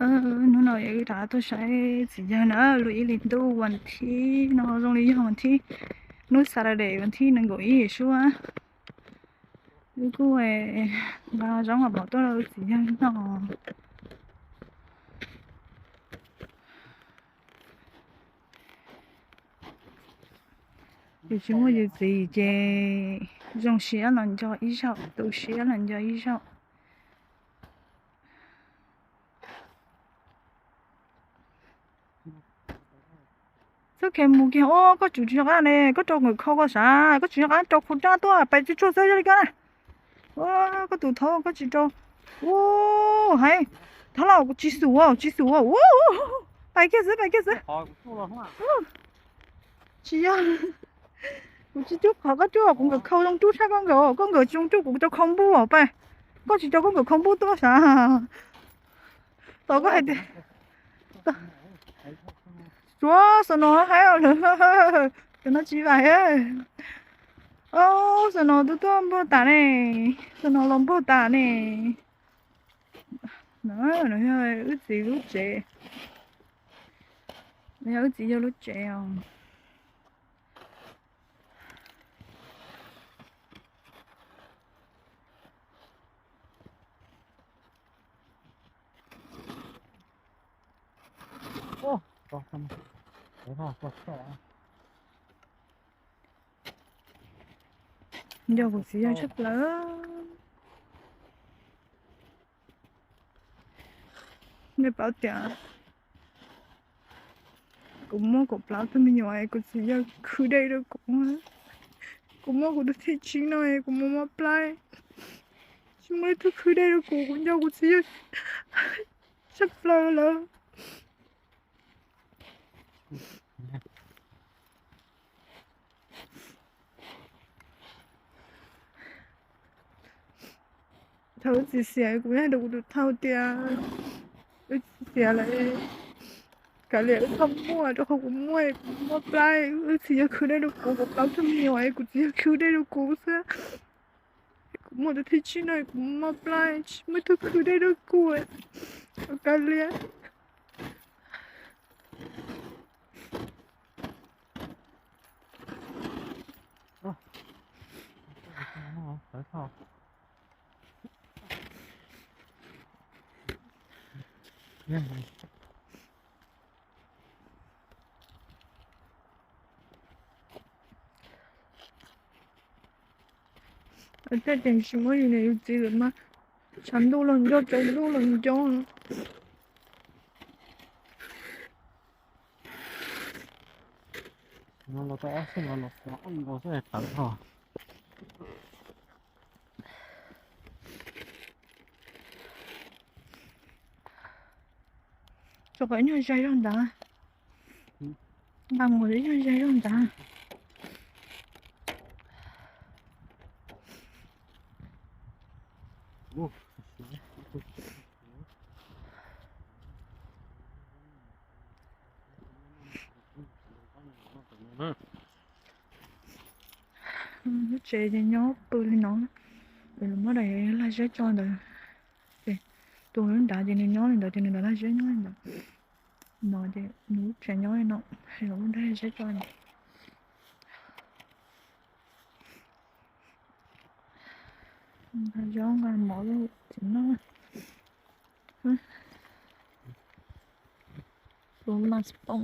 Hnub no wb rov tuaj saib txiv yawg na, lub ib hlis ntuj vas thib no zoo li yog vas thib, hnub Saturday vas thib nees nkaum ib sub. Wb kuj nqa zaub nqa mov tuaj rau txiv yawg no. Yus tsis muaj yus txiv ces zoo siab los nco ib zaug, tu siab los nco ib zaug. Txhob kheev mus kiag, koj tsis nco qab ne, koj rau nkawd khau koj sav, koj tsis nco qab rau khau raj tuaj pais tsuag tsuag xwb li koj na. Koj tus thaub koj tsis rau. Hais, thab los tsis xum, tsis xum. Pais kiag xwb, pais kiag xwb. Tsis yog, kuv tsis rub qhov koj rub, kuv nkawd khau zoo rub tshaj koj nkawd, koj nkawd tsis zoo rub kuv rau khau npuj pais. Koj tsis rau koj nkawd khau npuj tuaj sav. Tos koj hais tias, tsuav xav no haib lawm, cov no tsis vais. Xav no twb tuaj npog tas ne, xav no los npog tas ne. No yog wb txiv lub tsev, no yog wb txiv yawg lub tsev os. Nco kuv txiv yawg tshaj plaws. Nej paub tias kuv muab kuv plaub tug me nyuam es kuv txiv yawg khwv dej rau kuv. Kuv muab kuv tus thib tsib no es kuv muab mob plaib, tsis muaj ib tug khwv dej rau kuv, kuv nco kuv txiv yawg tshaj plaws lawm. Thaum wb txiv xiam kuv hais rau kuv tus thau tias wb txiv xiam lawm, kav liam wb txhob muaj, rau qhov kuv muaj, kuv mob plaib, wb txiv yawg khwv dej rau kuv, kuv plaub tug me nyuam es kuv txiv yawg khwv dej rau kuv xwb. Kuv muaj tus thib tsib no kuv mob plaib, tsis muaj ib tug khwv dej rau kuv, kav liam. Tej tias tsis muaj yus niam yus txiv lawm mas tshav ntuj los nco, tsaus ntuj los nco. Tsuas kom ib nyuag zais zog ntawd, nqa mus ib nyuag zais zog ntawd. Lub tsev ces nyob pw li no, lawv muab daim lag zeb tso ntawd, ces tus nrad ces nws nyob li ntawd ces nws daim lag zeb nyob li ntawd. No ces nws lub tsev nyob li no, lawv muab daim lag zeb tso ntawd. Nqa zaub nqa mov rau txiv noj. Tus mas pom.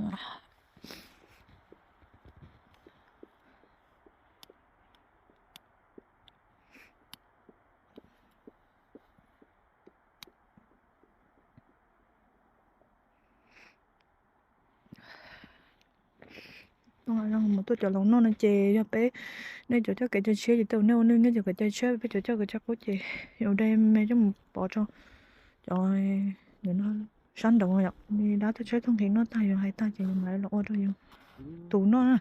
Mus tuaj cov laus noj no ces yog peb, nej cov coj kev cai tshiab ces tej nej ua nej nyob cov kev cai tshiab, peb cov coj kev cai qub ces ua dej me coj mus pov rau cov sab nraud yom. Dab tuaj tshawb tuaj nqhis noj tag yus hais tag ces yus mam los ua rau yus tus noj na.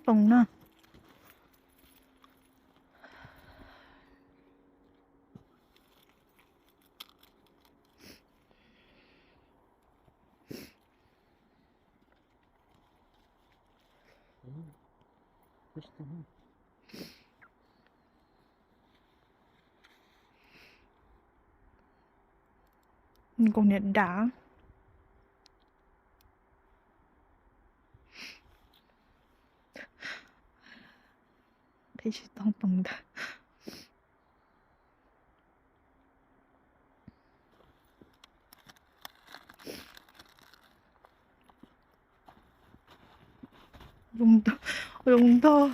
Poom na. Nkaus niam dav. Qhib tsis tau tus ntawd. Zoo ntog.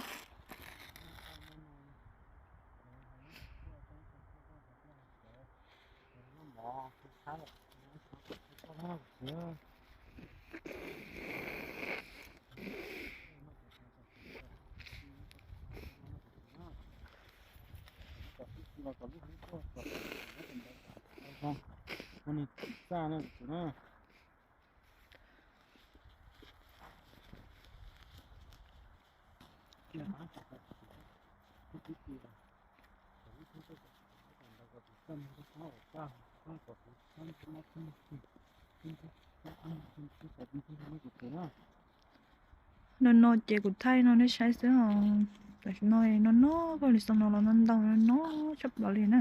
No no ces kuv thaij no nej saib xwb os. Tam sim no no no, paj lus xoo no los no ntau no no, tshaj plaws li na.